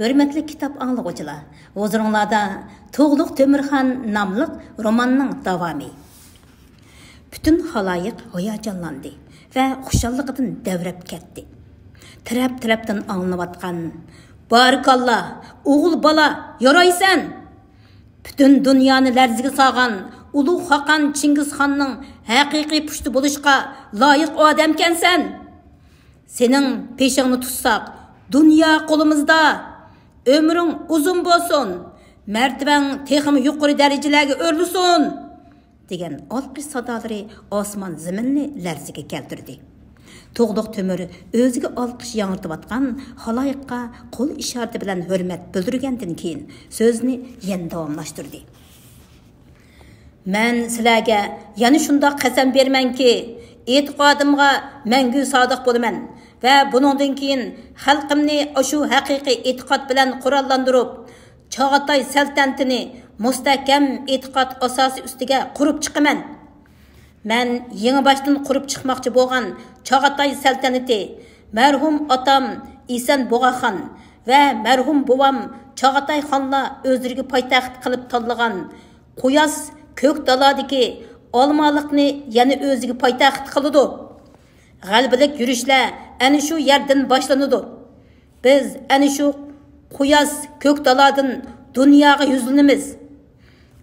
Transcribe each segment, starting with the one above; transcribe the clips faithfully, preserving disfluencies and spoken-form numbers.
ھۆرمەتلىك كىتاب ئاڭلىغۇچىلار، ھۇزۇرۇڭلاردا تۇغلۇق تۆمۈرخان ناملىق روماننىڭ داۋامى. پۈتۈن خالايىق ھاياجانلاندى ۋە خۇشاللىقىدىن دەۋرەپ كەتتى. تەرەپ-تەرەپتىن ئاڭلىنىۋاتقان «بارىكاللا، ئوغۇل بالا، يارايسەن! پۈتۈن دۇنيانى لەرزىگە سالغان ئۇلۇغ خاقان چىڭگىزخاننىڭ ھەقىقىي پۇشتى بولۇشقا لايىق ئادەمكەنسەن! سېنىڭ پېشىڭنى تۇتساق، دۇنيا قولىمىزدا! ئۆمرۈڭ ئۇزۇن بولسۇن! مەرتىۋەڭ تېخىمۇ يۇقىرى دەرىجىلەرگە ئۆرلىسۇن!» دېگەن ئالقىش سادالىرى ئاسمان زېمىننى لەرزىگە كەلتۈردى. تۇغلۇق تۆمۈر ئۆزىگە ئالقىش ياڭرىتىۋاتقان خالايىققا قول ئىشارىتى بىلەن ھۆرمەت بىلدۈرگەندىن كېيىن، سۆزىنى يەنە داۋاملاشتۇردى. مەن سىلەرگە يەنە شۇنداق قەسەم بېرىمەنكى، ئېتىقادىمغا مەڭگۈ سادىق بولىمەن ۋە بۇنىڭدىن كېيىن خەلقىمنى ئاشۇ ھەقىقىي ئېتىقاد بىلەن قوراللاندۇرۇپ، چاغاتاي سەلتەنىتىنى مۇستەھكەم ئېتىقاد ئاساسى ئۈستىگە قۇرۇپ چىقىمەن. مەن يېڭىباشتىن قۇرۇپ چىقماقچى بولغان چاغاتاي سەلتەنىتى مەرھۇم ئاتام ئېسەن بۇغاخان ۋە مەرھۇم بوۋام چاغاتاي خانلار ئۆزلىرىگە پايتەخت قىلىپ تاللىغان قۇياس كۆك دالادىكى ئالمالىقنى يەنە ئۆزىگە پايتەخت قىلىدۇ. غەلىبىلىك يۈرۈشلەر ئەنە شۇ يەردىن باشلىنىدۇ. بىز ئەنە شۇ قۇياس كۆك دالادىن دۇنياغا يۈزلىنىمىز.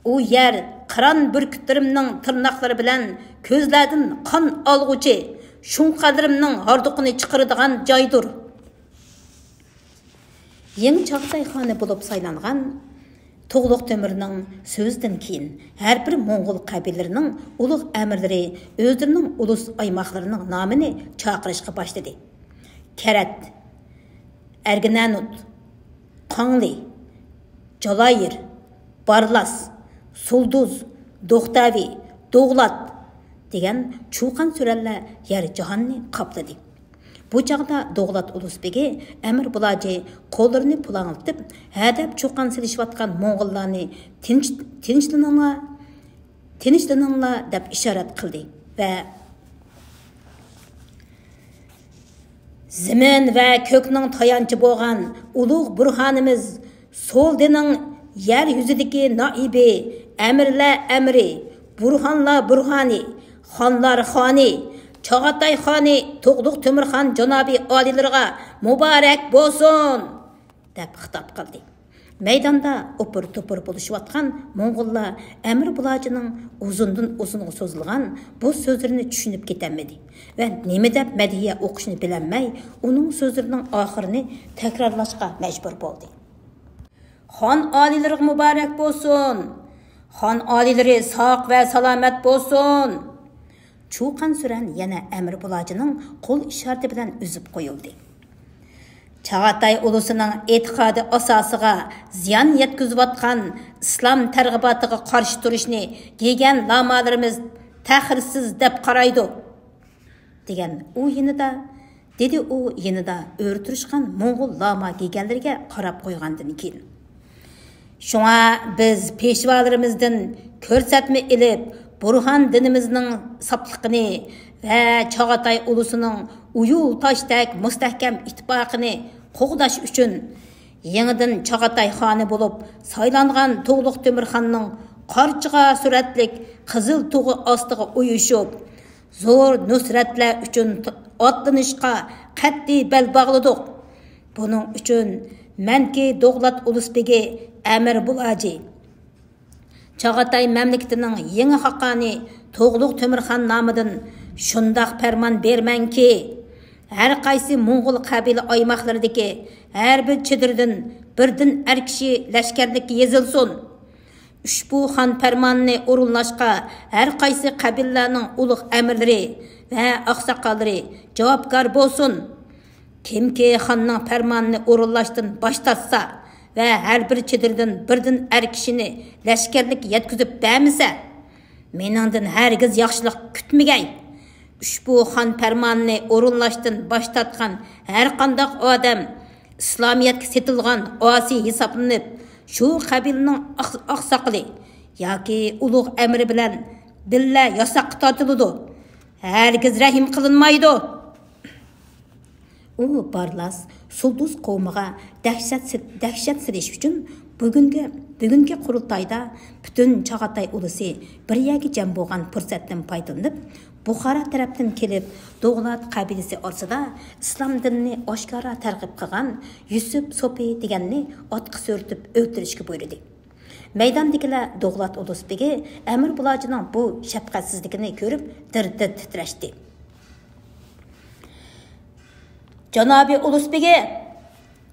ئۇ يەر قىران بۈركۈتلىرىمنىڭ تىرناقلىرى بىلەن كۆزلەردىن قان ئالغۇچى، شۇڭقارلىرىمنىڭ ھاردۇقىنى چىقىرىدىغان جايدۇر. يېڭى چاغاتاي خانى بولۇپ سايلانغان تۇغلۇق تۆمۈرنىڭ سۆزىدىن كېيىن، ھەر بىر موڭغۇل قەبىلىلىرىنىڭ ئۇلۇغ ئەمىرلىرى ئۆزلىرىنىڭ ئۇلۇس ئايماقلىرىنىڭ نامىنى چاقىرىشقا باشلىدى. كەرەت، ئەرگىنەنۇت، قاڭلى، جالايىر، بارلاس، سۇلدۇز، دوختەۋى، دوغلات دېگەن چۇقان-سۈرەنلەر يەر-جاھاننى قاپلىدى. بۇ چاغدا دوغلات ئۇلۇس بېگى ئەمىر بۇلاجى قوللىرىنى پۇلاڭلىتىپ، ھەدەپ چۇقان سېلىشىۋاتقان موڭغۇللارنى تىنچ-، تىنچلىنىڭلار، تىنچلىنىڭلار دەپ ئىشارەت قىلدى ۋە زېمىن ۋە كۆكنىڭ تايانچى بولغان ئۇلۇغ بۇرھانىمىز سولدىنىڭ يەر يۈزىدىكى نائىبى، ئەمىرلەر ئەمىرى، بۇرھانلار بۇرھانى، خانلار خانى، چاغاتاي خانى تۇغلۇق تۆمۈرخان جانابىي ئالىيلىرىغا مۇبارەك بولسۇن! دەپ خىتاب قىلدى. مەيداندا ئوپۇر-توپۇر بولۇشۇۋاتقان موڭغۇللار ئەمىر بۇلاجىنىڭ ئۇزۇندىن ئۇزۇنغا سوزۇلغان بۇ سۆزلىرىنى چۈشىنىپ كېتەلمىدى ۋە نېمە دەپ مەدھىيە ئوقۇشنى بىلەلمەي، ئۇنىڭ سۆزلىرىنىڭ ئاخىرىنى تەكرارلاشقا مەجبۇر بولدى. خان ئالىيلىرىغا مۇبارەك بولسۇن! خان ئالىيلىرى ساق ۋە سالامەت بولسۇن! چۇقان سۈرەن يەنە ئەمىر بۇلاجىنىڭ قول ئىشارىتى بىلەن ئۈزۈپ قويۇلدى. چاغاتاي ئۇلۇسىنىڭ ئېتىقادى ئاساسىغا زىيان يەتكۈزۈۋاتقان ئىسلام تەرغىباتىغا قارشى تۇرۇشنى گېگەن لامالىرىمىز تەخىرسىز دەپ قارايدۇ، دېگەن ئۇ يېنىدا، دېدى ئۇ يېنىدا ئۆرە تۇرۇشقان موڭغۇل لاما گېگەنلىرىگە قاراپ قويغاندىن كېيىن. شۇڭا بىز پېشۋالىرىمىزدىن كۆرسەتمە ئېلىپ، بۇرھان دىنىمىزنىڭ ساپلىقىنى ۋە چاغاتاي ئۇلۇسىنىڭ ئۇيۇل تاشتەك مۇستەھكەم ئىتتىپاقىنى قوغداش ئۈچۈن، يېڭىدىن چاغاتاي خانى بولۇپ سايلانغان تۇغلۇق تۆمۈرخاننىڭ قارچىغا سۈرەتلىك قىزىل تۇغى ئاستىغا ئۇيۇشۇپ، زور نۇسرەتلەر ئۈچۈن ئاتلىنىشقا قەتئىي بەل باغلىدۇق. بۇنىڭ ئۈچۈن مەنكى دوغلات ئۇلۇس بېگى ئەمىر بۇلاجى، چاغاتاي مەملىكىتىنىڭ يېڭى خاقانى تۇغلۇق تۆمۈرخان نامىدىن شۇنداق پەرمان بېرىمەنكى، ھەر قايسى موڭغۇل قەبىلە ئايماقلىرىدىكى ھەر بىر چېدىردىن بىردىن ئەر كىشى لەشكەرلىككە يېزىلسۇن. ئۇشبۇ خان پەرمانىنى ئورۇنلاشقا ھەر قايسى قەبىلىلەرنىڭ ئۇلۇغ ئەمىرلىرى ۋە ئاقساقاللىرى جاۋابكار بولسۇن. كىمكى خاننىڭ پەرمانىنى ئورۇنلاشتىن باش تارتسا ۋە ھەر بىر چېدىردىن بىردىن ئەر كىشىنى لەشكەرلىككە يەتكۈزۈپ بەرمىسە، مېنىڭدىن ھەرگىز ياخشىلىق كۈتمىگەي. ئۇشبۇ خان پەرمانىنى ئورۇنلاشتىن باش تارتقان ھەرقانداق ئادەم ئىسلامىيەتكە سېتىلغان ئاسىي ھېسابلىنىپ، شۇ قەبىلىنىڭ ئاق-، ئاقساقىلى ياكى ئۇلۇغ ئەمىرى بىلەن بىللە ياساققا تارتىلىدۇ. ھەرگىز رەھىم قىلىنمايدۇ. ئۇ بارلاس، سۇلدۇز قوۋمىغا دەھشەت سېل-، دەھشەت سېلىش ئۈچۈن بۈگۈنكى، بۈگۈنكى قۇرۇلتايدا پۈتۈن چاغاتاي ئۇلۇسى بىر يەرگە جەم بولغان پۇرسەتتىن پايدىلىنىپ، بۇخارا تەرەپتىن كېلىپ، دوغلات قەبىلىسى ئارىسىدا ئىسلام دىنىنى ئاشكارا تەرغىب قىلغان يۈسۈپ سوپى دېگەننى ئاتقا سۆرىتىپ ئۆلتۈرۈشكە بۇيرۇدى. مەيداندىكىلەر دوغلات ئۇلۇس بېگى ئەمىر بۇلاجىنىڭ بۇ شەپقەتسىزلىكىنى كۆرۈپ، دىر-دىر تىترەشتى. «جانابىي ئۇلۇس بېگى!»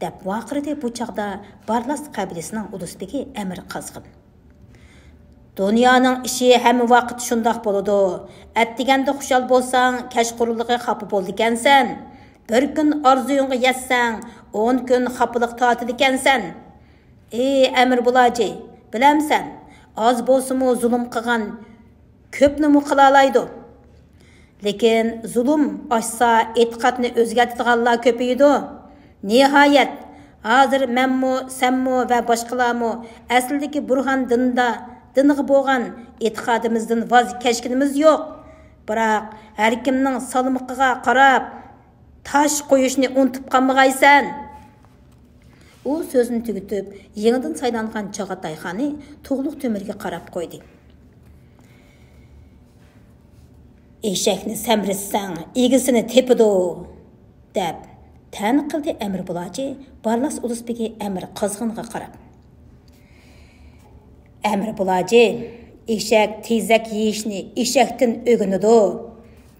دەپ ۋارقىرىدى بۇ چاغدا بارلاس قەبىلىسىنىڭ ئۇلۇس بېگى ئەمىر قازغىن. «دۇنيانىڭ ئىشى ھەممە ۋاقىت شۇنداق بولىدۇ. ئەتىگەندە خۇشال بولساڭ، كەچقۇرۇنلۇقى خاپا بولىدىكەنسەن. بىر كۈن ئارزۇيۇڭغا يەتسەڭ، ئون كۈن خاپىلىق تارتىدىكەنسەن. ئى ئەمىر بۇلاجى، بىلەمسەن، ئاز بولسىمۇ زۇلۇم قىلغان كۆپنىمۇ قىلالايدۇ. لېكىن زۇلۇم ئاشسا، ئېتىقادنى ئۆزگەرتىدىغانلار كۆپىيىدۇ. نىھايەت، ھازىر مەنمۇ، سەنمۇ ۋە باشقىلارمۇ ئەسلىدىكى بۇرھان دىندا، دىنغا بولغان ئېتىقادىمىزدىن ۋاز كەچكىنىمىز يوق. بىراق، ھەركىمنىڭ سالمىقىغا قاراپ، تاش قويۇشنى ئۇنتۇپ قالمىغايسەن.» ئۇ سۆزىنى تۈگىتىپ، يېڭىدىن سايلانغان چاغاتاي خانى تۇغلۇق تۆمۈرگە قاراپ قويدى. «ئېشەكنى سەمرىتسەڭ، ئىگىسىنى تېپىدۇ» دەپ، تەنە قىلدى ئەمىر بۇلاجى بارلاس ئۇلۇس بېگى ئەمىر قازغىنغا قاراپ. «ئەمىر بۇلاجى، ئېشەك تېزەك يېيىشنى ئېشەكتىن ئۆگىنىدۇ»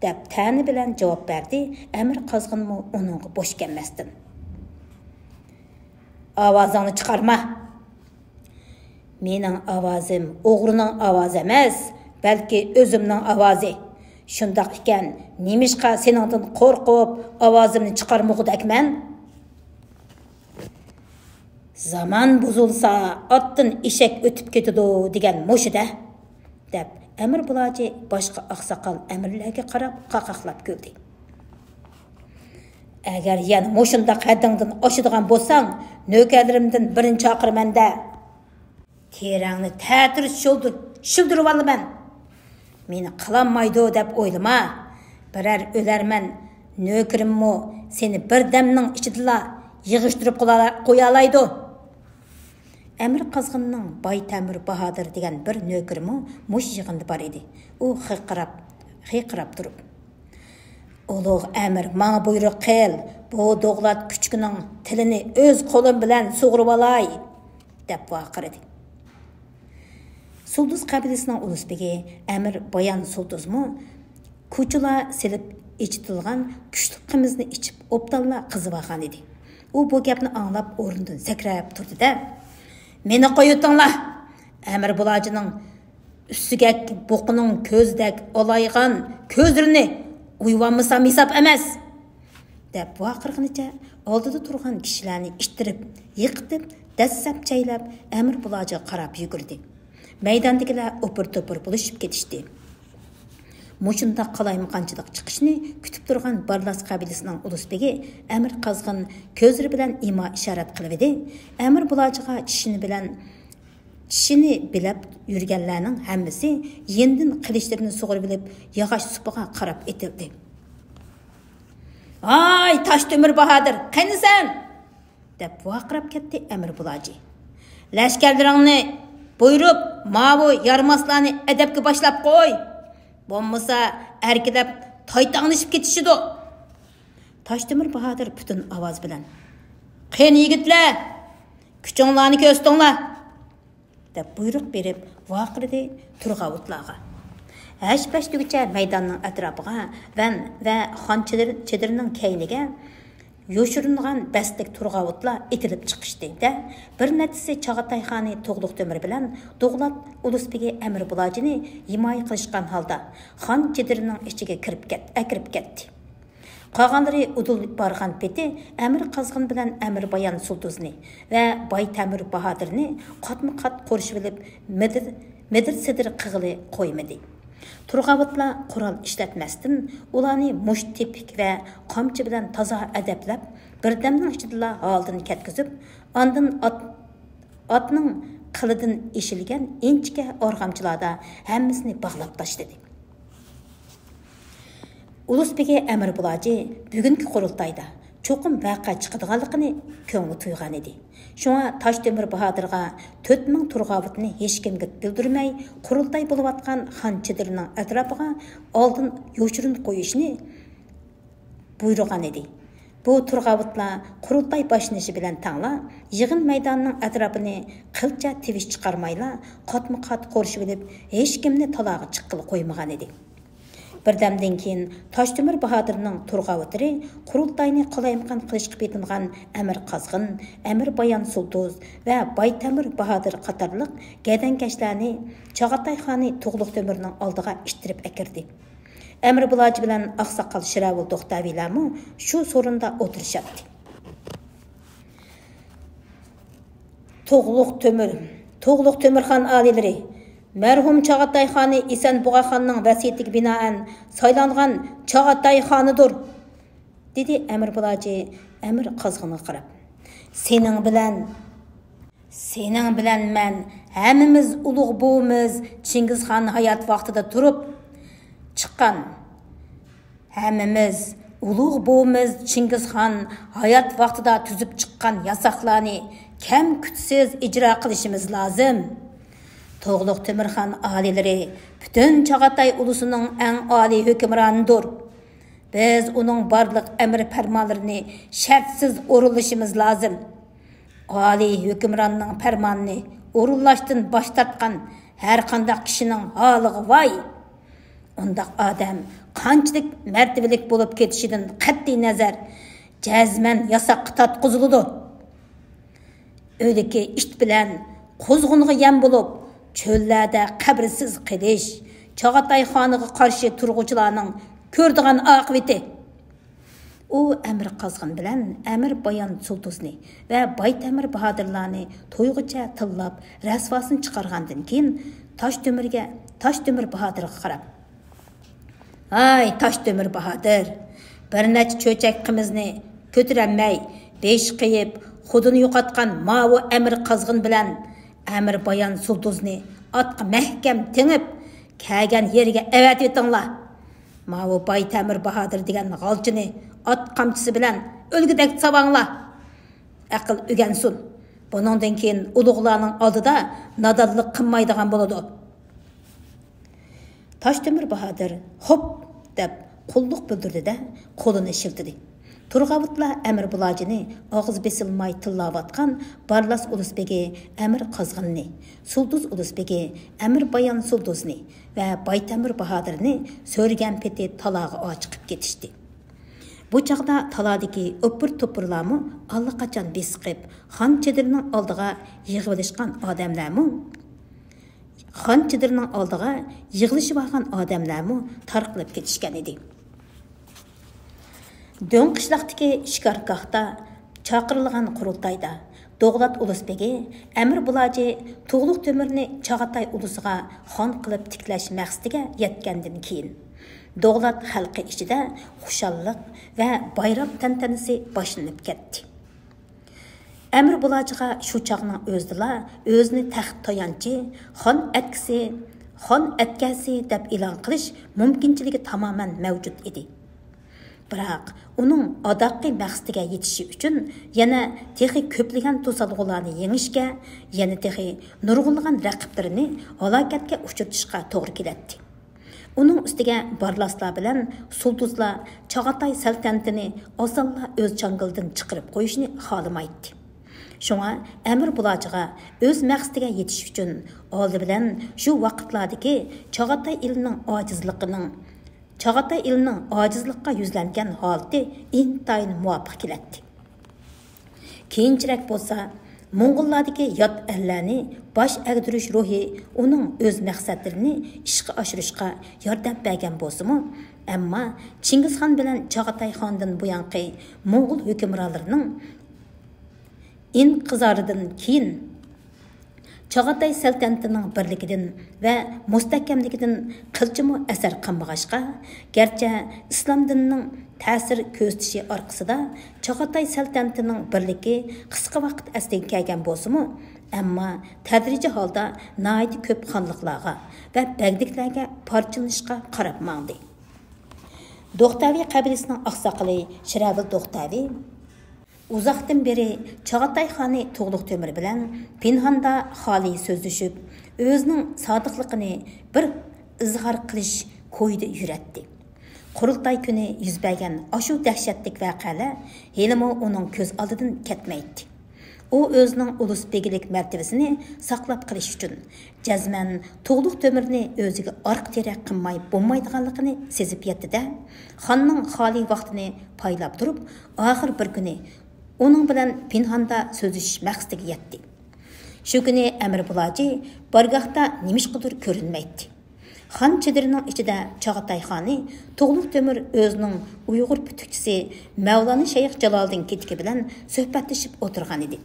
دەپ، تەنە بىلەن جاۋاب بەردى ئەمىر قازغىنمۇ ئۇنىڭغا بوش كەلمەستىن. «ئاۋازىڭنى چىقارما! مېنىڭ ئاۋازىم ئوغرىنىڭ ئاۋازى ئەمەس، بەلكى ئۆزۈمنىڭ ئاۋازى. شۇنداق ئىكەن، نېمىشقا سېنىڭدىن قورقۇپ، ئاۋازىمنى چىقارمىغۇدەكمەن؟» «زامان بۇزۇلسا، ئاتتىن ئېشەك ئۆتۈپ كېتىدۇ دېگەن مۇشۇ-دە» دەپ، ئەمىر بۇلاجى باشقا ئاقساقال ئەمىرلەرگە قاراپ قاقاقلاپ كۈلدى. «ئەگەر يەنە مۇشۇنداق ھەددىڭدىن ئاشىدىغان بولساڭ، نۆكەرلىرىمدىن بىرىنى چاقىرىمەن-دە. تېرەڭنى تەتۈر شىلدۇر-، شىلدۇرۇۋالىمەن. مېنى قىلالمايدۇ دەپ ئويلىما. بىرەر ئۆلەرمەن، نۆكىرىممۇ سېنى بىر دەمنىڭ ئىچىدىلا يىغىشتۇرۇپ قويالايدۇ.» ئەمىر قازغىننىڭ باي تەمۈر باھادىر دېگەن بىر نۆكىرىمۇ مۇشۇ يىغىندا بار ئىدى. ئۇ خىرقىراپ، خىرقىراپ تۇرۇپ، «ئۇلۇغ ئەمىر، ماڭا بۇيرۇق قىل، بۇ دوغلات كۈچۈكىنىڭ تىلىنى ئۆز قولۇم بىلەن سۇغۇرۇۋالاي!» دەپ ۋارقىرىدى. سۇلدۇز قەبىلىسىنىڭ ئۇلۇس بېگى ئەمىر بايان سۇلدۇزمۇ كوچىلار سېلىپ ئېچىتىلغان كۈچلۈك قىمىزنى ئىچىپ، ئوبدانلا قىزىۋالغان ئىدى. ئۇ بۇ گەپنى ئاڭلاپ ئورنىدىن سەكرەپ تۇردى-دە، «مېنى قويۇۋېتىڭلار! ئەمىر بۇلاجىنىڭ ئۈسسىگەك بۇقىنىڭ كۆزىدەك ئالايغان كۆزلىرىنى ئويۇۋالمىسام ھېساب ئەمەس!» دەپ ۋارقىرىغىنىچە ئالدىدا تۇرغان كىشىلەرنى ئىتتىرىپ، يىقىتىپ، دەسسەپ چەيلەپ، ئەمىر بۇلاجىغا قاراپ يۈگۈردى. مەيداندىكىلەر ئوپۇر-توپۇر بولۇشۇپ كېتىشتى. مۇشۇنداق قالايمىقانچىلىق چىقىشىنى كۈتۈپ تۇرغان بارلاس قەبىلىسىنىڭ ئۇلۇس بېگى ئەمىر قازغىن كۆزلىرى بىلەن ئىما-ئىشارەت قىلىۋىدى. ئەمىر بۇلاجىغا چىشىنى بىلەن، چىشىنى بىلەپ يۈرگەنلەرنىڭ ھەممىسى يېنىدىن قىلىچلىرىنى سۇغۇرۇۋېلىپ، ياغاچ سۇپىغا قاراپ ئېتىلدى. «ھاي، تاشتۆمۈر باھادىر، قېنى سەن؟» دەپ ۋارقىراپ كەتتى ئەمىر بۇلاجى. «لەشكەرلىرىڭنى بۇيرۇپ، ماۋۇ يارىماسلارنى ئەدەپكە باشلاپ قوي. بولمىسا، ئەركىلەپ تايتاڭلىشىپ كېتىشىدۇ.» تاشتۆمۈر باھادىر پۈتۈن ئاۋاز بىلەن، «قېنى يىگىتلەر، كۈچۈڭلارنى كۆرسىتىڭلار!» دەپ بۇيرۇق بېرىپ ۋارقىرىدى تۇرغاۋۇتلارغا. ھەش-پەش دېگۈچە مەيداننىڭ ئەتراپىغا ۋە، ۋە خان چېدىر-، چېدىرىنىڭ كەينىگە يوشۇرۇنغان بەستلىك تۇرغاۋۇتلار ئېتىلىپ چىقىشتى-دە، بىر نەچچىسى چاغاتاي خانى تۇغلۇق تۆمۈر بىلەن دوغلات ئۇلۇس بېگى ئەمىر بۇلاجىنى ھىمايە قىلىشقان ھالدا خان چېدىرىنىڭ ئىچىگە كىرىپ كەت-، ئەكىرىپ كەتتى. قالغانلىرى ئۇدۇل بارغان پېتى ئەمىر قازغىن بىلەن ئەمىر بايان سۇلدۇزنى ۋە باي تەمۈر باھادىرنى قاتمۇ قات قورشىۋېلىپ، مىدىر، مىدىر-سىدىر قىغىلى قويمىدى. تۇرغاۋۇتلار قورال ئىشلەتمەستىن، ئۇلارنى مۇشت تېپىك ۋە قامچا بىلەن تازا ئەدەپلەپ، بىردەمنىڭ ئىچىدىلا ھالىدىن كەتكۈزۈپ، ئاندىن ئات-، ئاتنىڭ قىلىدىن ئېشىلگەن ئىنچىكە ئارغامچىلاردا ھەممىسىنى باغلاپ تاشلىدى. ئۇلۇس بېگى ئەمىر بۇلاجى بۈگۈنكى قۇرۇلتايدا چوقۇم ۋەقە چىقىدىغانلىقىنى كۆڭلى تۇيغان ئىدى. شۇڭا تاشتۆمۈر باھادىرغا تۆت مىڭ تۇرغاۋۇتنى ھېچكىمگە بىلدۈرمەي، قۇرۇلتاي بولۇۋاتقان خان چېدىرىنىڭ ئەتراپىغا ئالدىن يوشۇرۇن قويۇشنى بۇيرۇغان ئىدى. بۇ تۇرغاۋۇتلار قۇرۇلتاي باشلىنىشى بىلەن تەڭلا يىغىن مەيدانىنىڭ ئەتراپىنى قىلچە تىۋىش چىقارمايلا، قاتمۇ قات قورشىۋېلىپ، ھېچكىمنى تالاغا چىققىلى قويمىغان ئىدى. بىردەمدىن كېيىن تاشتۆمۈر باھادىرنىڭ تۇرغاۋۇتلىرى قۇرۇلتاينى قالايمىقان قىلىشقا پېتىنغان ئەمىر قازغىن، ئەمىر بايان سۇلتۇز ۋە باي تەمىر باھادىر قاتارلىق گەدەنكەشلەرنى چاغاتاي خانى تۇغلۇق تۆمۈرنىڭ ئالدىغا ئىتتىرىپ ئەكىردى. ئەمىر بۇلاجى بىلەن ئاقساقال شىراۋۇل توختاۋىلەرمۇ شۇ سورۇندا ئولتۇرۇشاتتى. تۇغلۇق تۆمۈر، تۇغلۇق تۆمۈرخان ئالىيلىرى، مەرھۇم چاغاتاي خانى ئېسەن بۇغاخاننىڭ ۋەسىيىتىگە بىنائەن سايلانغان چاغاتاي خانىدۇر، دېدى ئەمىر بۇلاجى ئەمىر قازغىنغا قاراپ. سېنىڭ بىلەن، سېنىڭ بىلەن مەن ھەممىمىز ئۇلۇغ بوۋىمىز چىڭگىزخان ھايات ۋاقتىدا تۇرۇپ چىققان، ھەممىمىز ئۇلۇغ بوۋىمىز چىڭگىزخان ھايات ۋاقتىدا تۈزۈپ چىققان ياساقلارنى كەم-كۈتسىز ئىجرا قىلىشىمىز لازىم. تۇغلۇق تۆمۈرخان ئالىيلىرى پۈتۈن چاغاتاي ئۇلۇسىنىڭ ئەڭ ئالىي ھۆكۈمرانىدۇر. بىز ئۇنىڭ بارلىق ئەمر پەرمانلىرىنى شەرتسىز ئورۇنلىشىمىز لازىم. ئالىي ھۆكۈمراننىڭ پەرمانىنى ئورۇنلاشتىن باش تارتقان ھەرقانداق كىشىنىڭ ھالىغا ۋاي! ئۇنداق ئادەم قانچىلىك مەرتىۋىلىك بولۇپ كېتىشىدىن قەتئىينەزەر، جەزمەن ياساققا تارتقۇزۇلىدۇ. ئۆلۈكى ئىت بىلەن قۇزغۇنغا يەم بولۇپ، چۆللەردە قەبرىسىز قېلىش، چاغاتاي خانىغا قارشى تۇرغۇچىلارنىڭ كۆرىدىغان ئاقىۋىتى. ئۇ ئەمىر قازغىن بىلەن ئەمىر بايان سۇلتۇزنى ۋە باي تەمىر باھادىرلارنى تويغۇچە تىللاپ، رەسۋاسىنى چىقارغاندىن كېيىن، تاش تۆمۈرگە، تاش تۆمۈر باھادىرغا قاراپ، ھاي، تاش تۆمۈر باھادىر! بىر نەچچە چۆچەك قىمىزنى كۆتۈرەلمەي، بېشى قېيىپ، خۇدىنى يوقاتقان ماۋۇ ئەمىر قازغىن بىلەن ئەمىر بايان سۇلتۇزنى ئاتقا مەھكەم تېڭىپ، كەلگەن يېرىگە ئەۋەتىۋېتىڭلار. ماۋۇ باي تەمىر باھادىر دېگەن غالچىنى ئات قامچىسى بىلەن ئۆلگۈدەك ساۋاڭلار. ئەقىل ئۆگەنسۇن. بۇنىڭدىن كېيىن ئۇلۇغلارنىڭ ئالدىدا نادانلىق قىلمايدىغان بولىدۇ. تاش تۆمۈر باھادىر «خوپ!» دەپ قۇللۇق بىلدۈردى-دە، قولىنى شىلتىدى. تۇرغاۋۇتلار ئەمىر بۇلاجىنى ئاغزى بېسىلماي تىللاۋاتقان بارلاس ئۇلۇس بېگى ئەمىر قازغىننى، سۇلتۇز ئۇلۇس بېگى ئەمىر بايان سۇلتۇزنى ۋە باي تەمىر باھادىرنى سۆرىگەن پېتى تالاغا ئاچىقىپ كېتىشتى. بۇ چاغدا تالادىكى ئوپپۇر-توپپۇرلارمۇ ئاللىقاچان بېسىقىپ، خان چېدىرىنىڭ ئالدىغا يىغىۋېلىشقان ئادەملەرمۇ، خان چېدىرىنىڭ ئالدىغا يىغىلىشىۋالغان ئادەملەرمۇ تارقىلىپ كېتىشكەن ئىدى. دۆڭ قىشلاقتىكى شىكارگاھتا چاقىرىلغان قۇرۇلتايدا دوغلات ئۇلۇس بېگى ئەمىر بۇلاجى تۇغلۇق تۆمۈرنى چاغاتاي ئۇلۇسىغا خان قىلىپ تىكلەش مەقسىتىگە يەتكەندىن كېيىن، دوغلات خەلقى ئىچىدە خۇشاللىق ۋە بايرام تەنتەنىسى باشلىنىپ كەتتى. ئەمىر بۇلاجىغا شۇ چاغنىڭ ئۆزىدىلا ئۆزىنى تەخت تايانچى، خان ئەتكىسى، خان ئەتكەسى دەپ ئېلان قىلىش مۇمكىنچىلىكى تامامەن مەۋجۇت ئىدى. بىراق، ئۇنىڭ ئاداققى مەقسىتىگە يېتىشى ئۈچۈن يەنە تېخى كۆپلىگەن توسالغۇلارنى يېڭىشكە، يەنە تېخى نۇرغۇنلىغان رەقىبلىرىنى ھالاكەتكە ئۇچرىتىشقا توغرا كېلەتتى. ئۇنىڭ ئۈستىگە بارلاسلار بىلەن سۇلتۇزلار چاغاتاي سەلتەنىتىنى ئاسانلا ئۆز چاڭگىلىدىن چىقىرىپ قويۇشنى خالىمايتتى. شۇڭا ئەمىر بۇلاجىغا ئۆز مەقسىتىگە يېتىش ئۈچۈن ئالدى بىلەن شۇ ۋاقىتلاردىكى چاغاتاي ئېلىنىڭ ئاجىزلىقىنىڭ، چاغاتاي ئېلىنىڭ ئاجىزلىققا يۈزلەنگەن ھالىتى ئىنتايىن مۇۋاپىق كېلەتتى. كېيىنچىرەك بولسا، موڭغۇللاردىكى يات ئەللەرنى باش ئەگدۈرۈش روھى ئۇنىڭ ئۆز مەقسەتلىرىنى ئىشقا ئاشۇرۇشقا ياردەم بەرگەن بولسىمۇ، ئەمما چىڭگىزخان بىلەن چاغاتاي خاندىن بۇيانقى موڭغۇل ھۆكۈمرانلىرىنىڭ ئىنقىزارىدىن كېيىن، چاغاتاي سەلتەنىتىنىڭ بىرلىكىدىن ۋە مۇستەھكەملىكىدىن قىلچىمۇ ئەسەر قالمىغاچقا، گەرچە ئىسلام دىنىنىڭ تەسىر كۆرسىتىشى ئارقىسىدا چاغاتاي سەلتەنىتىنىڭ بىرلىكى قىسقا ۋاقىت ئەسلىگە كەلگەن بولسىمۇ، ئەمما تەدرىجىي ھالدا ناھايىتى كۆپ خانلىقلارغا ۋە بەگلىكلەرگە پارچىلىنىشقا قاراپ ماڭدى. دوختەۋى قەبىلىسىنىڭ ئاقساقىلى شىرەۋىل دوختەۋى ئۇزاقتىن بېرى چاغاتاي خانى تۇغلۇق تۆمۈر بىلەن پىنھاندا خالىي سۆزلىشىپ، ئۆزىنىڭ سادىقلىقىنى بىر ئىزھار قىلىش كويىدا يۈرەتتى. قۇرۇلتاي كۈنى يۈز بەرگەن ئاشۇ دەھشەتلىك ۋەقەلەر ھېلىمۇ ئۇنىڭ كۆز ئالدىدىن كەتمەيتتى. ئۇ ئۆزىنىڭ ئۇلۇس بېگىلىك مەرتىۋىسىنى ساقلاپ قېلىش ئۈچۈن، جەزمەن تۇغلۇق تۆمۈرنى ئۆزىگە ئارقا تىرەك قىلماي بولمايدىغانلىقىنى سېزىپ يەتتى-دە، خاننىڭ خالىي ۋاقتىنى پايلاپ تۇرۇپ، ئاخىر بىر كۈنى ئۇنىڭ بىلەن پىنھاندا سۆزلىشىش مەقسىتىگە يەتتى. شۇ كۈنى ئەمىر بۇلاجى بارگاھتا نېمىشقىدۇر كۆرۈنمەيتتى. خان چېدىرىنىڭ ئىچىدە چاغاتاي خانى تۇغلۇق تۆمۈر ئۆزىنىڭ ئۇيغۇر پۈتۈكچىسى مەۋلانا شەيخ جالالىدىن كېتىكى بىلەن سۆھبەتلىشىپ ئولتۇرغانىدى.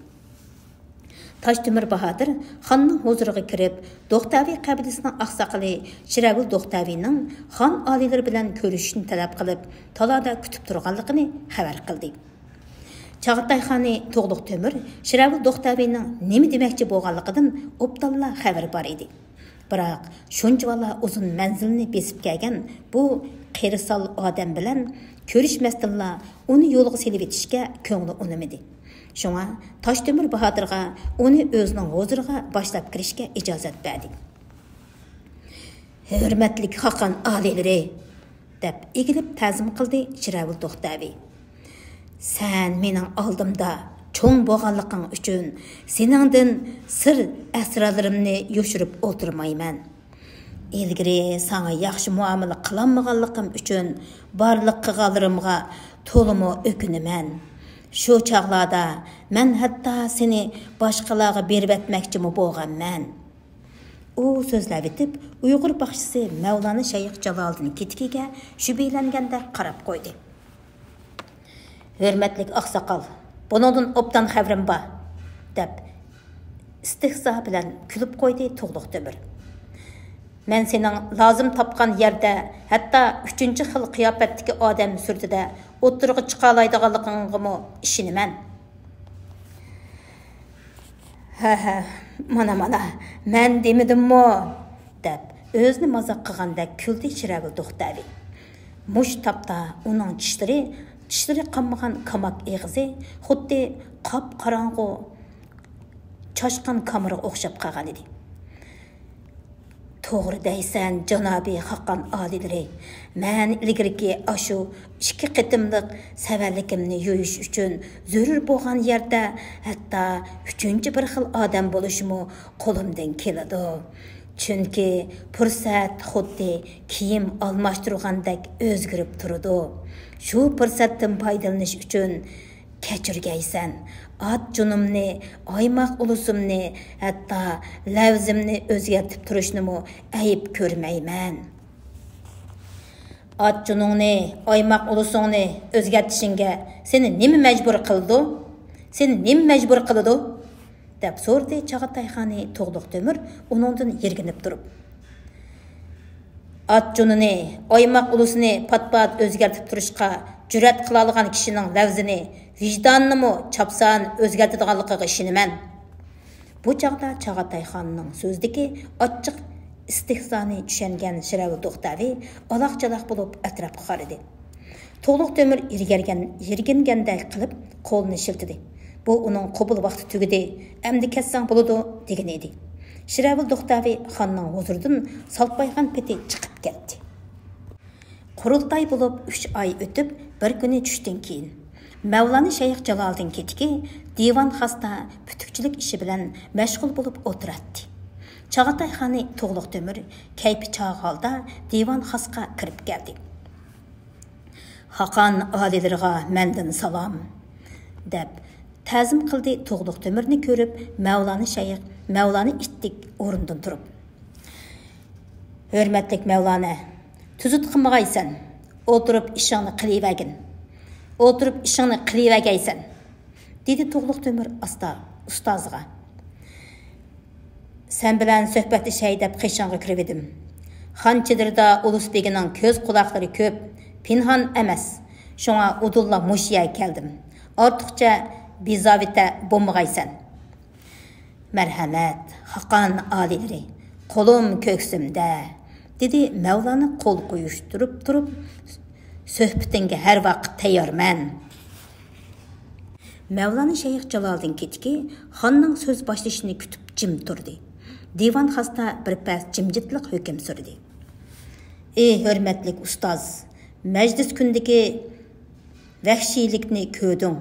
تاشتۆمۈر باھادىر خاننىڭ ھۇزۇرىغا كىرىپ، دوختەۋى قەبىلىسىنىڭ ئاقساقىلى شىرەۋۇل دوختەۋىنىڭ خان ئالىيلىرى بىلەن كۆرۈشۈشنى تەلەپ قىلىپ، تالادا كۈتۈپ تۇرغانلىقىنى خەۋەر قىلدى. چاغاتاي خانى تۇغلۇق تۆمۈر شىرەۋۇل دوختەۋىنىڭ نېمە دېمەكچى بولغانلىقىدىن ئوبدانلا خەۋىرى بار ئىدى. بىراق، شۇنچىۋالا ئۇزۇن مەنزىلنى بېسىپ كەلگەن بۇ قېرىسال ئادەم بىلەن كۆرۈشمەستىنلا، ئۇنى يولغا سېلىۋېتىشكە كۆڭلى ئۇنىمىدى. شۇڭا تاشتۆمۈر باھادىرغا ئۇنى ئۆزىنىڭ ھۇزۇرىغا باشلاپ كىرىشكە ئىجازەت بەردى. ھۆرمەتلىك خاقان ئالىيلىرى! دەپ ئېگىلىپ تەزىم قىلدى شىرەۋۇل توختەۋى. سەن مېنىڭ ئالدىمدا چوڭ بولغانلىقىڭ ئۈچۈن سېنىڭدىن سىر ئەسرارلىرىمنى يوشۇرۇپ ئولتۇرمايمەن. ئىلگىرى ساڭا ياخشى مۇئامىلە قىلالمىغانلىقىم ئۈچۈن بارلىق قىلغانلىرىمغا تولىمۇ ئۆكۈنىمەن. شۇ چاغلاردا مەن ھەتتا سېنى باشقىلارغا بېرىۋەتمەكچىمۇ بولغانمەن. ئۇ سۆزلەۋېتىپ، ئۇيغۇر باخشىسى مەۋلانا شەيخ جالالىدىن كېتىكىگە شۈبھىلەنگەندەك قاراپ قويدى. ھۆرمەتلىك ئاقساقال، بۇنىڭدىن ئوبدان خەۋىرىم بار، دەپ ئىستېھزا بىلەن كۈلۈپ قويدى تۇغلۇق تۆمۈر. مەن سېنىڭ لازىم تاپقان يەردە، ھەتتا ئۈچىنچى خىل قىياپەتتىكى ئادەم سۈرىتىدە ئوتتۇرىغا چىقالايدىغانلىقىڭغىمۇ ئىشىنىمەن. ھە، ھە، مانا، مانا، مەن دېمىدىممۇ؟ دەپ، ئۆزىنى مازاق قىلغاندەك كۈلدى شىرەۋىل توختەۋى. مۇشۇ تاپتا ئۇنىڭ چىشلىرى، چىشلىرى قانمىغان كاماك ئېغىزى خۇددى قاپقاراڭغۇ چاشقان كامىرىغا ئوخشاپ قالغانىدى. توغرا دەيسەن، جانابىي خاقان ئالىيلىرى. مەن ئىلگىرىكى ئاشۇ ئىككى قېتىملىق سەۋەنلىكىمنى يۇيۇش ئۈچۈن زۆرۈر بولغان يەردە ھەتتا ئۈچىنچى بىر خىل ئادەم بولۇشمۇ قولۇمدىن كېلىدۇ. چۈنكى پۇرسەت خۇددى كىيىم ئالماشتۇرغاندەك ئۆزگىرىپ تۇرىدۇ. شۇ پۇرسەتتىن پايدىلىنىش ئۈچۈن كەچۈرگەيسەن، ئات جۇنۇمنى، ئايماق ئۇلۇسۇمنى، ھەتتا لەۋزىمنى ئۆزگەرتىپ تۇرۇشنىمۇ ئەيىب كۆرمەيمەن. ئات جۇنۇڭنى، ئايماق ئۇلۇسۇڭنى ئۆزگەرتىشىڭگە سېنى نېمە مەجبۇر قىلىدۇ؟ سېنى نېمە مەجبۇر قىلىدۇ؟ دەپ سورىدى چاغاتاي خانى تۇغلۇق تۆمۈر ئۇنىڭدىن يىرگىنىپ تۇرۇپ. ئات جۇنىنى، ئايماق ئۇلۇسىنى پات-پات ئۆزگەرتىپ تۇرۇشقا جۈرئەت قىلالىغان كىشىنىڭ لەۋزىنى، ۋىجدانىنىمۇ چاپسان ئۆزگەرتىدىغانلىقىغا ئىشىنىمەن. بۇ چاغدا چاغاتاي خاننىڭ سۆزىدىكى ئاچچىق ئىستېھزانى چۈشەنگەن شىرەۋۇل توختەۋى ئالاق-چالاق بولۇپ ئەتراپقا قارىدى. تۇغلۇق تۆمۈر يىرگەرگەن، يىرگىنگەندەك قىلىپ قولىنى شىلتىدى. بۇ ئۇنىڭ قوبۇل ۋاقتى تۈگىدى، ئەمدى كەتسەڭ بولىدۇ، دېگىنى ئىدى. شىرەۋۇل دوختەۋى خاننىڭ ھۇزۇرىدىن سالپايغان پېتى چىقىپ كەتتى. قۇرۇلتاي بولۇپ ئۈچ ئاي ئۆتۈپ، بىر كۈنى چۈشتىن كېيىن، مەۋلانا شەيخ جالالىدىن كېتىكى دىۋان خاستا پۈتۈكچىلىك ئىشى بىلەن مەشغۇل بولۇپ ئولتۇراتتى. چاغاتاي خانى تۇغلۇق تۆمۈر كەيپى چاغ ھالدا دىۋان خاسقا كىرىپ كەلدى. خاقان ئالىيلىرىغا مەندىن سالام، دەپ تەزىم قىلدى تۇغلۇق تۆمۈرنى كۆرۈپ مەۋلانا شەيخ، مەۋلانا ئىتتىك ئورنىدىن تۇرۇپ. ھۆرمەتلىك مەۋلانا، تۈزۈت قىلمىغايسەن، ئولتۇرۇپ ئىشىڭنى قىلىۋەرگىن، ئولتۇرۇپ ئىشىڭنى قىلىۋەرگەيسەن، دېدى تۇغلۇق تۆمۈر ئاستا ئۇستازىغا. سەن بىلەن سۆھبەتلىشەي دەپ قېشىڭغا كىرىۋىدىم. خان چېدىرىدا ئۇلۇس بېگىنىڭ كۆز قۇلاقلىرى كۆپ، پىنھان ئەمەس. شۇڭا ئۇدۇللا مۇشۇ يەرگە كەلدىم. ئارتۇقچە بىزاۋىتە بولمىغايسەن. مەرھەمەت، خاقان ئالىيلىرى، قولۇم كۆكسۈمدە، دېدى مەۋلانا قول قويۇشتۇرۇپ تۇرۇپ، سۆھبىتىڭگە ھەر ۋاقىت تەييارمەن. مەۋلانا شەيخ جالالىدىن كېتىكى خاننىڭ سۆز باشلىشىنى كۈتۈپ جىم تۇردى. دىۋان خاستا بىر پەس جىمجىتلىق ھۆكۈم سۈردى. ئى ھۆرمەتلىك ئۇستاز، مەجلىس كۈنىدىكى ۋەھشىيلىكنى كۆردۈڭ،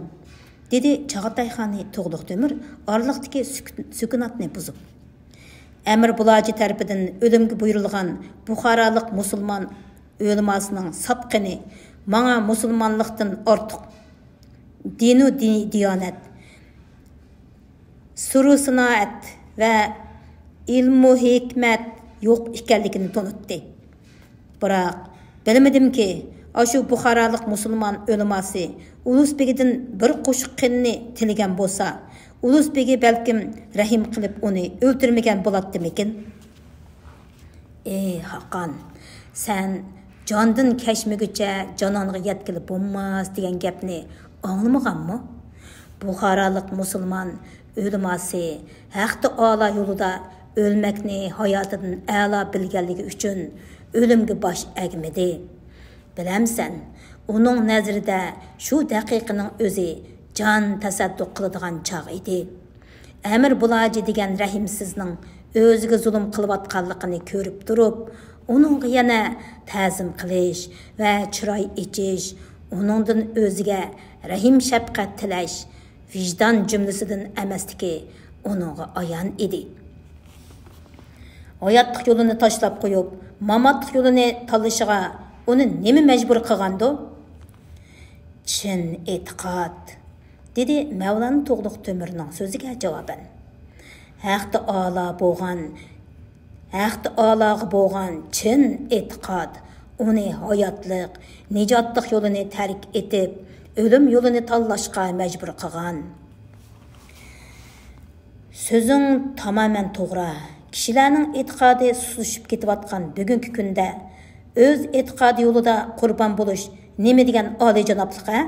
دېدى چاغاتايخانى تۇغلۇق تۆمۈر ئارىلىقتىكى سۈكۈت-، سۈكۈناتنى بۇزۇپ. ئەمىر بۇلاجى تەرىپىدىن ئۆلۈمگە بۇيرۇلغان بۇخارالىق مۇسۇلمان ئۆلىماسىنىڭ ساپ قېنى ماڭا مۇسۇلمانلىقتىن ئارتۇق دىنۇ دىي-، دىيانەت، سۇرۇ سانائەت ۋە ئىلمۇ ھېكمەت يوق ئىكەنلىكىنى تونۇتتى. بىراق، بىلمىدىمكى، ئاشۇ بۇخارالىق مۇسۇلمان ئۆلىماسى ئۇلۇس بېگىدىن بىر قوشۇق قېنىنى تىلىگەن بولسا، ئۇلۇس بېگى بەلكىم رەھىم قىلىپ ئۇنى ئۆلتۈرمىگەن بولاتتىمىكىن؟ ئى خاقان، سەن «جاندىن كەچمىگۈچە جانانغا يەتكىلى بولماس» دېگەن گەپنى ئاڭلىمىغانمۇ؟ بۇخارالىق مۇسۇلمان ئۆلىماسى ھەق تائالا يولىدا ئۆلمەكنى ھاياتىدىن ئەلا بىلگەنلىكى ئۈچۈن ئۆلۈمگە باش ئەگمىدى. بىلەمسەن، ئۇنىڭ نەزىرىدە شۇ دەقىقىنىڭ ئۆزى جان تەسەددۇق قىلىدىغان چاغ ئىدى. ئەمىر بۇلاجى دېگەن رەھىمسىزنىڭ ئۆزىگە زۇلۇم قىلىۋاتقانلىقىنى كۆرۈپ تۇرۇپ، ئۇنىڭغا يەنە تەزىم قىلىش ۋە چىراي ئېچىش، ئۇنىڭدىن ئۆزىگە رەھىم-شەپقەت تىلەش ۋىجدان جۈملىسىدىن ئەمەسلىكى ئۇنىڭغا ئايان ئىدى. ھاياتلىق يولىنى تاشلاپ قويۇپ، ماماتلىق يولىنى تاللىشىغا ئۇنى نېمە مەجبۇر قىلغاندۇ؟ چىن ئېتىقاد، دېدى مەۋلانا تۇغلۇق تۆمۈرنىڭ سۆزىگە جاۋابەن. ھەق تائالا بولغان، ھەق تائالاغا بولغان چىن ئېتىقاد ئۇنى ھاياتلىق، نىجاتلىق يولىنى تەرك ئېتىپ، ئۆلۈم يولىنى تاللاشقا مەجبۇر قىلغان. سۆزۈڭ تامامەن توغرا. كىشىلەرنىڭ ئېتىقادى سۇسلىشىپ كېتىۋاتقان بۈگۈنكى كۈندە ئۆز ئېتىقادى يولىدا قۇربان بولۇش نېمە دېگەن ئالىيجانابلىق، ھە؟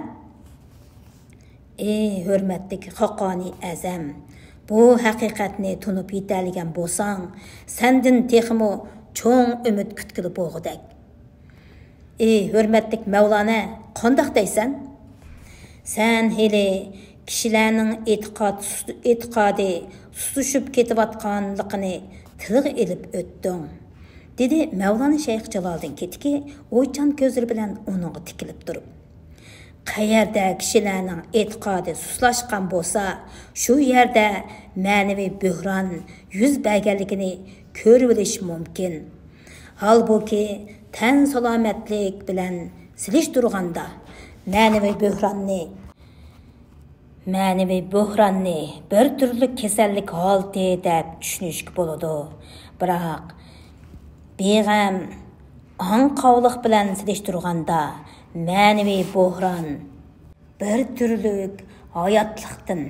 ئى ھۆرمەتلىك خاقانى ئەزەم، بۇ ھەقىقەتنى تونۇپ يېتەلىگەن بولساڭ، سەندىن تېخىمۇ چوڭ ئۈمىد كۈتكىلى بولغۇدەك. ئى ھۆرمەتلىك مەۋلانە، قانداق دەيسەن؟ سەن ھېلى كىشىلەرنىڭ ئېتىقاد-، ئېتىقادى سۇسلىشىپ كېتىۋاتقانلىقىنى تىلغا ئېلىپ ئۆتتۈڭ، دېدى مەۋلانا شەيخ جالالىدىن كېتىكى ئويچان كۆزلىرى بىلەن ئۇنىڭغا تىكىلىپ تۇرۇپ. قەيەردە كىشىلەرنىڭ ئېتىقادى سۇسلاشقان بولسا، شۇ يەردە مەنىۋى بۆھران يۈز بەرگەنلىكىنى كۆرۈۋېلىش مۇمكىن. ھالبۇكى، تەن سالامەتلىك بىلەن سېلىشتۇرغاندا، مەنىۋى بۆھراننى، مەنىۋى بۆھراننى بىر تۈرلۈك كېسەللىك ھالىتى دەپ چۈشىنىشكە بولىدۇ. بىراق، بىغەم، ئاڭقاۋلىق بىلەن سېلىشتۇرغاندا، مەنىۋى بۆھران بىر تۈرلۈك ھاياتلىقتىن،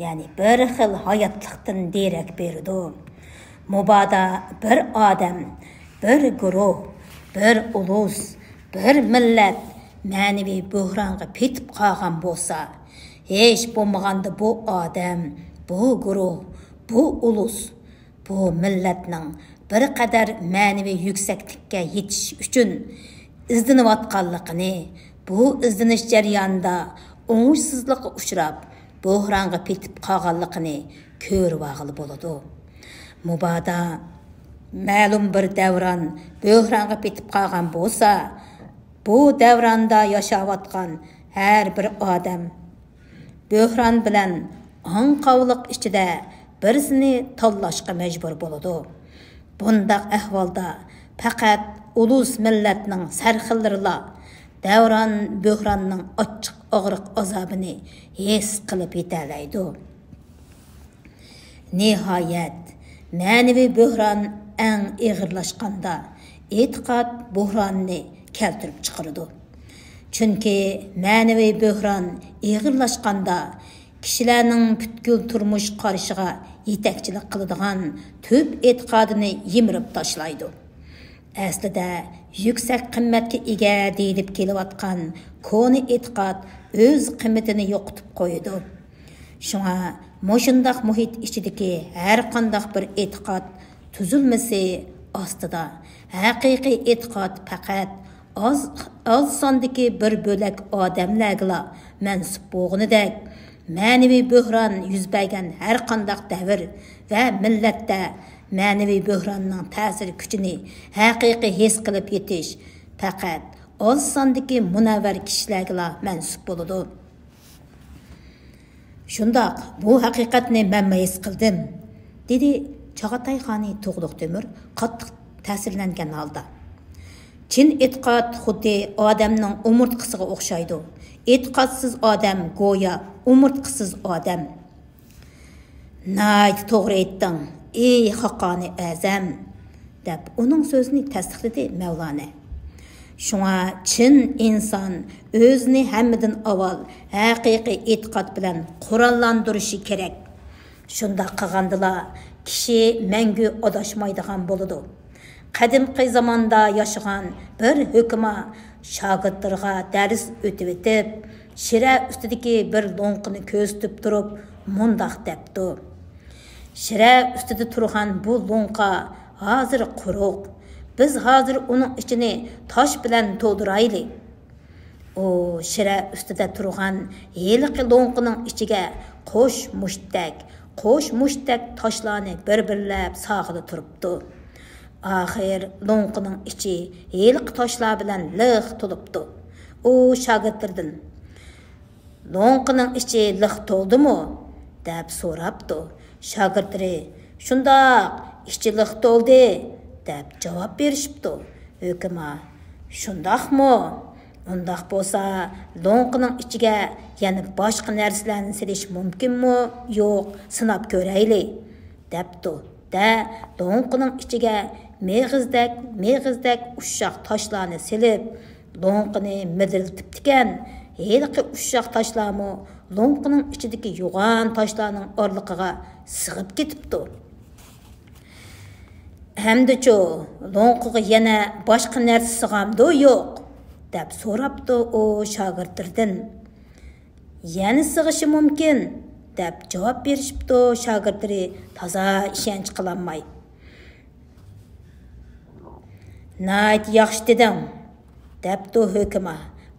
يەنى بىر خىل ھاياتلىقتىن دېرەك بېرىدۇ. مۇبادا بىر ئادەم، بىر گۇرۇھ، بىر ئۇلۇس، بىر مىللەت مەنىۋى بۆھرانغا پېتىپ قالغان بولسا، ھېچ بولمىغاندا بۇ ئادەم، بۇ گۇرۇھ، بۇ ئۇلۇس بۇ مىللەتنىڭ بىر قەدەر مەنىۋى يۈكسەكلىككە يېتىش ئۈچۈن ئىزدىنىۋاتقانلىقىنى، بۇ ئىزدىنىش جەريانىدا ئوڭۇشسىزلىققا ئۇچراپ، بۆھرانغا پېتىپ قالغانلىقىنى كۆرۈۋالغىلى بولىدۇ. مۇبادا مەلۇم بىر دەۋران بۆھرانغا پېتىپ قالغان بولسا، بۇ دەۋراندا ياشاۋاتقان ھەر بىر ئادەم بۆھران بىلەن ئاڭقاۋلىق ئىچىدە بىرسىنى تاللاشقا مەجبۇر بولىدۇ. بۇنداق ئەھۋالدا پەقەت ئۇلۇس مىللەتنىڭ سەرخىللىرىلا دەۋران بۆھراننىڭ ئاچچىق ئاغرىق ئازابىنى ھېس قىلىپ يېتەلەيدۇ. نىھايەت، مەنىۋى بۆھران ئەڭ ئېغىرلاشقاندا، ئېتىقاد بۆھرانىنى كەلتۈرۈپ چىقىرىدۇ. چۈنكى مەنىۋى بۆھران ئېغىرلاشقاندا، كىشىلەرنىڭ پۈتكۈل تۇرمۇش قارىشىغا يېتەكچىلىك قىلىدىغان تۈپ ئېتىقادىنى يىمىرىپ تاشلايدۇ. ئەسلىدە يۈكسەك قىممەتكە ئىگە دېيىلىپ كېلىۋاتقان كونا ئېتىقاد ئۆز قىممىتىنى يوقىتىپ قويىدۇ. شۇڭا مۇشۇنداق مۇھىت ئىچىدىكى ھەرقانداق بىر ئېتىقاد تۈزۈلمىسى ئاستىدا ھەقىقىي ئېتىقاد پەقەت ئاز، ئاز ساندىكى بىر بۆلەك ئادەملەرگىلا مەنسۇپ بولغىنىدەك، مەنىۋى بۆھران يۈز بەرگەن ھەر قانداق دەۋر ۋە مىللەتتە مەنىۋى بۆھراننىڭ تەسىر كۈچىنى ھەقىقىي ھېس قىلىپ يېتىش پەقەت ئاز ساندىكى مۇنەۋۋەر كىشىلەرگىلا مەنسۇپ بولىدۇ. شۇنداق، بۇ ھەقىقەتنى مەنمۇ ھېس قىلدىم، دېدى چاغاتاي خانى تۇغلۇق تۆمۈر قاتتىق تەسىرلەنگەن ھالدا. چىن ئېتىقاد خۇددى ئادەمنىڭ ئومۇرتقىسىغا ئوخشايدۇ. ئېتىقادسىز ئادەم گويا ئومۇرتقىسىز ئادەم. ناھايىتى توغرا ئېيتتىڭ، ئى خاقانى ئەزەم، دەپ ئۇنىڭ سۆزىنى تەستىقلىدى مەۋلانە. شۇڭا چىن ئىنسان ئۆزىنى ھەممىدىن ئاۋۋال ھەقىقىي ئېتىقاد بىلەن قوراللاندۇرۇشى كېرەك. شۇنداق قىلغاندىلا كىشى مەڭگۈ ئاداشمايدىغان بولىدۇ. قەدىمكى زاماندا ياشىغان بىر ھۆكما شاگىرتلىرىغا دەرس ئۆتۈۋېتىپ، شىرە ئۈستىدىكى بىر لوڭقىنى كۆرسىتىپ تۇرۇپ مۇنداق دەپتۇ: «شىرە ئۈستىدە تۇرغان بۇ لوڭقا ھازىر قۇرۇق. بىز ھازىر ئۇنىڭ ئىچىنى تاش بىلەن تولدۇرايلى.» ئۇ شىرە ئۈستىدە تۇرغان ھېلىقى لوڭقىنىڭ ئىچىگە قوش مۇشتتەك، قوش مۇشتتەك تاشلارنى بىر-بىرلەپ ساغىلى تۇرۇپتۇ. ئاخىر لوڭقىنىڭ ئىچى ھېلىقى تاشلار بىلەن لىق تولۇپتۇ. ئۇ شاگىرتلىرىدىن: «لوڭقىنىڭ ئىچى لىق تولدىمۇ؟» دەپ سوراپتۇ. شاگىرتلىرى: «شۇنداق، ئىچى لىق تولدى» دەپ جاۋاب بېرىشىپتۇ. ھۆكما: «شۇنداقمۇ؟ ئۇنداق بولسا، لوڭقىنىڭ ئىچىگە يەنە باشقا نەرسىلەرنى سېلىش مۇمكىنمۇ؟ يوق، سىناپ كۆرەيلى» دەپتۇ. دە، لوڭقىنىڭ ئىچىگە مېغىزدەك، مېغىزدەك ئۇششاق تاشلارنى سېلىپ، لوڭقىنى مىدىرلىتىپتىكەن. ھېلىقى ئۇششاق تاشلارمۇ لوڭقىنىڭ ئىچىدىكى يوغان تاشلارنىڭ ئارىلىقىغا سىغىپ كېتىپتۇ. «ئەمدىچۇ، لوڭقىغا يەنە باشقا نەرسە سىغامدۇ، يوق؟» دەپ سوراپتۇ ئۇ شاگىرتلىرىدىن. «يەنە سىغىشى مۇمكىن» دەپ جاۋاب بېرىشىپتۇ شاگىرتلىرى تازا ئىشەنچ قىلالماي. «ناھايىتى ياخشى دېدىڭ» دەپتۇ ھۆكما.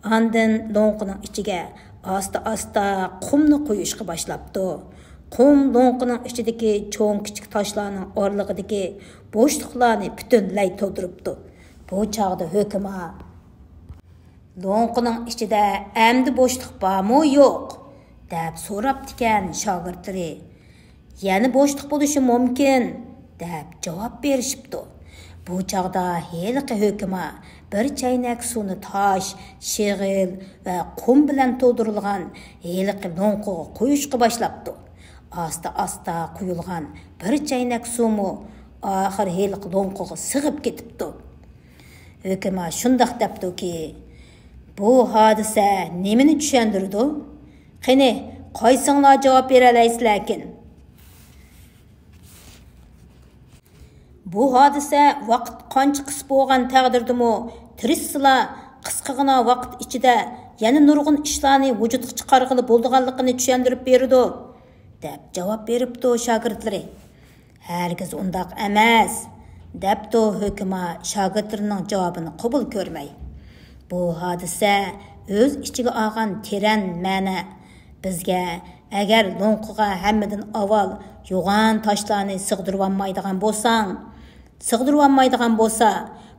ئاندىن لوڭقىنىڭ ئىچىگە ئاستا-ئاستا قۇمنى قۇيۇشقا باشلاپتۇ. قۇم لوڭقىنىڭ ئىچىدىكى چوڭ-كىچىك تاشلارنىڭ ئارىلىقىدىكى بوشلۇقلارنى پۈتۈنلەي تولدۇرۇپتۇ. بۇ چاغدا ھۆكما: «لوڭقىنىڭ ئىچىدە ئەمدى بوشلۇق بارمۇ، يوق؟» دەپ سوراپتىكەن شاگىرتلىرى. «يەنە بوشلۇق بولۇشى مۇمكىن» دەپ جاۋاب بېرىشىپتۇ. بۇ چاغدا ھېلىقى ھۆكما بىر چەينەك سۇنى تاش، شېغىل ۋە قۇم بىلەن تولدۇرۇلغان ھېلىقى لوڭقىغا قۇيۇشقا باشلاپتۇ. ئاستا-ئاستا قۇيۇلغان بىر چەينەك سۇمۇ ئاخىر ھېلىقى لوڭقىغا سىغىپ كېتىپتۇ. ھۆكما شۇنداق دەپتۇكى، بۇ ھادىسە نېمىنى چۈشەندۈرىدۇ؟ قېنى، قايسىڭلار جاۋاب بېرەلەيسىلەركىن؟ بۇ ھادىسە ۋاقىت قانچە قىس بولغان تەقدىردىمۇ، تىرىشسىلا، قىسقىغىنا ۋاقىت ئىچىدە يەنە نۇرغۇن ئىشلارنى ۋۇجۇدقا چىقارغىلى بولىدىغانلىقىنى چۈشەندۈرۈپ بېرىدۇ، دەپ جاۋاب بېرىپتۇ شاگىرتلىرى. ھەرگىز ئۇنداق ئەمەس، دەپتۇ ھۆكما شاگىرتلىرىنىڭ جاۋابىنى قوبۇل كۆرمەي. بۇ ھادىسە ئۆز ئىچىگە ئالغان تېرەن مەنە. بىزگە ئەگەر لوڭقىغا ھەممىدىن ئاۋۋال يوغان تاشلارنى سىغدۇرۇۋالمايدىغان بولساڭ، سىغدۇرۇۋالمايدىغان بولسا،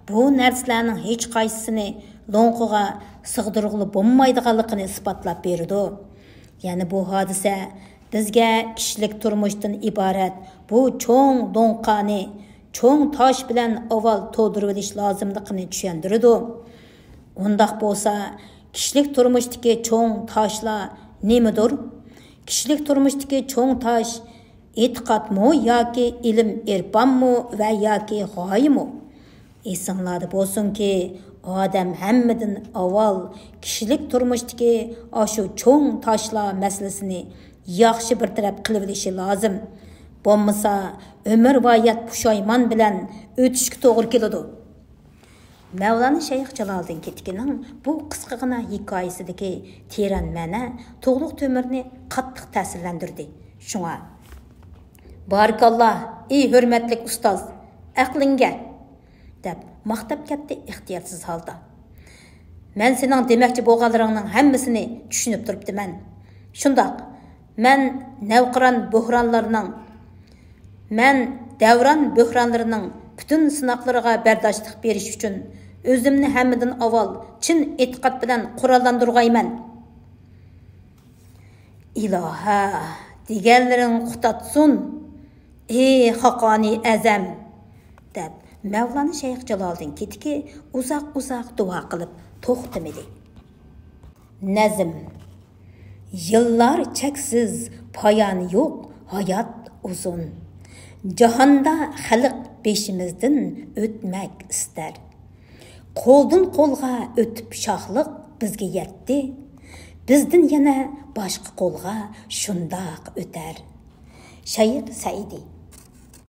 بۇ نەرسىلەرنىڭ ھېچقايسىسىنى لوڭقىغا سىغدۇرغىلى بولمايدىغانلىقىنى ئىسپاتلاپ بېرىدۇ. يەنە بۇ ھادىسە بىزگە كىشىلىك تۇرمۇشتىن ئىبارەت بۇ چوڭ لوڭقانى چوڭ تاش بىلەن ئاۋۋال تولدۇرۇۋېلىش لازىملىقىنى چۈشەندۈرىدۇ. ئۇنداق بولسا، كىشىلىك تۇرمۇشتىكى چوڭ تاشلار نېمىدۇر؟ كىشىلىك تۇرمۇشتىكى چوڭ تاش ئېتىقادمۇ ياكى ئىلىم-ئېرپانمۇ ۋە ياكى غايىمۇ؟ ئېسىڭلاردا بولسۇنكى، ئادەم ھەممىدىن ئاۋۋال كىشىلىك تۇرمۇشتىكى ئاشۇ چوڭ تاشلار مەسىلىسىنى ياخشى بىر تەرەپ قىلىۋېلىشى لازىم. بولمىسا، ئۆمۈرۋايەت پۇشايمان بىلەن ئۆتۈشكە توغرا كېلىدۇ. مەۋلانا شەيخ جالالىدىن كېتىكىنىڭ بۇ قىسقىغىنا ھېكايىسىدىكى تېرەن مەنە تۇغلۇق تۆمۈرنى قاتتىق تەسىرلەندۈردى. شۇڭا، «بارىكاللا، ئى ھۆرمەتلىك ئۇستاز، ئەقلىڭگە!» دەپ ماختاپ كەتتى ئىختىيارسىز ھالدا. مەن سېنىڭ دېمەكچى بولغانلىرىڭنىڭ ھەممىسىنى چۈشىنىپ تۇرۇپتىمەن. شۇنداق، مەن نەۋقىران بۆھرانلىرىنىڭ، مەن دەۋران بۆھرانلىرىنىڭ پۈتۈن سىناقلىرىغا بەرداشلىق بېرىش ئۈچۈن ئۆزۈمنى ھەممىدىن ئاۋۋال چىن ئېتىقاد بىلەن قوراللاندۇرغايمەن. ئىلاھە، دېگەنلىرىڭ قۇتاتسۇن، ئى خاقانى ئەزەم! دەپ، مەۋلانا شەيخ جالالىدىن كېتىكى ئۇزاق-ئۇزاق دۇئا قىلىپ توختىمىدى. نەزم. يىللار چەكسىز، پايان يوق، ھايات ئۇزۇن. جاھاندا خەلق بېشىمىزدىن ئۆتمەك ئىستەر. قولدىن قولغا ئۆتۈپ شاھلىق بىزگە يەتتى. بىزدىن يەنە باشقا قولغا شۇنداق ئۆتەر. شايىق سەئىدى.